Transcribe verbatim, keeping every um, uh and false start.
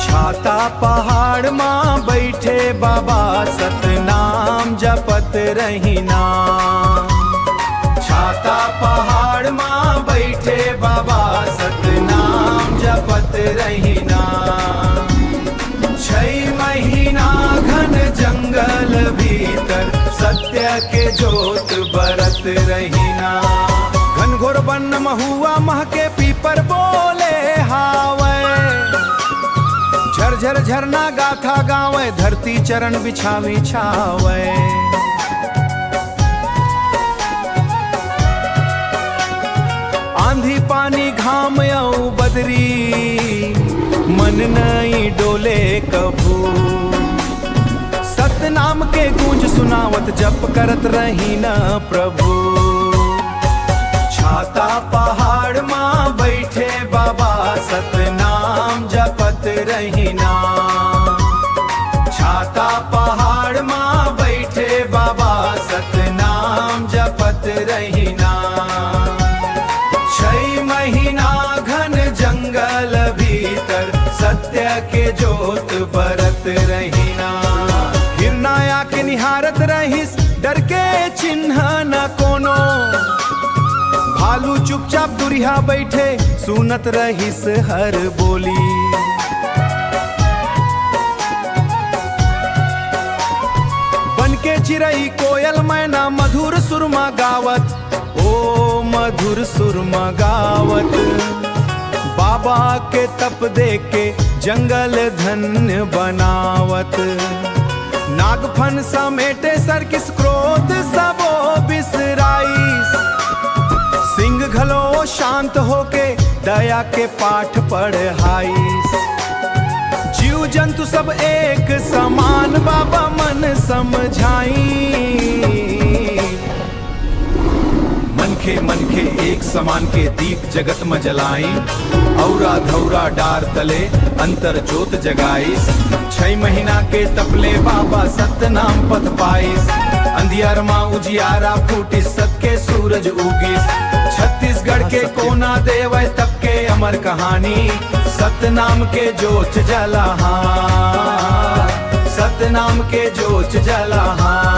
छाता पहाड़ मा बैठे बाबा, सतनाम जपत रहिना। छाता पहाड़ मा बैठे बाबा, सतनाम जपत रहिना। छै महीना घन जंगल भीतर, सत्य के जोत बरत रहिना। घनघोर वन महुआ महके, पीपर बोले हावय। झरझर झरना गाथा गावय, धरती चरण बिछावी छावय। आंधी पानी घाम अउ बदरी, मन नइ डोले कभू। सतनाम के गूंज सुनावत, जप करत रहिना प्रभु। छाता पहाड़ मा बैठे बाबा, सतनाम जपत रहिना। छाता पहाड़ मा बैठे बाबा, सतनाम जपत रहिना। छै महीना घन जंगल भीतर, सत्य के जोत बरत रहिना। हिरना आके निहारत रहिस, डर के चिन्ह न कोनो। भालू चुपचाप दुरिहा बैठे, सुनत रहिस हर बोली। बन के चिरई कोयल मैना, मधुर सुरमा गावत, ओ मधुर सुरमा गावत। बाबा के तप देके, जंगल धन्य बनावत। नागफन समेटे सरकिस, क्रोध सबो बिसराइस। सिंह घलो शांत होके, दया के पाठ पढ़ाइस। जीव जंतु सब एक समान, बाबा मन समझाई। मनखे मनखे एक समान के, दीप जगत म जलाइस। औरा धौरा डार तले, अंतर जोत जगाइस। छै महीना के तप ले, बाबा सतनाम पथ पाइस। अंधियार मा उजियारा फूटिस, सत के सूरज उगिस। छत्तीसगढ़ के कोना देवय, तप के अमर कहानी। सतनाम के जोत जला हा, सतनाम के जोत जला हा।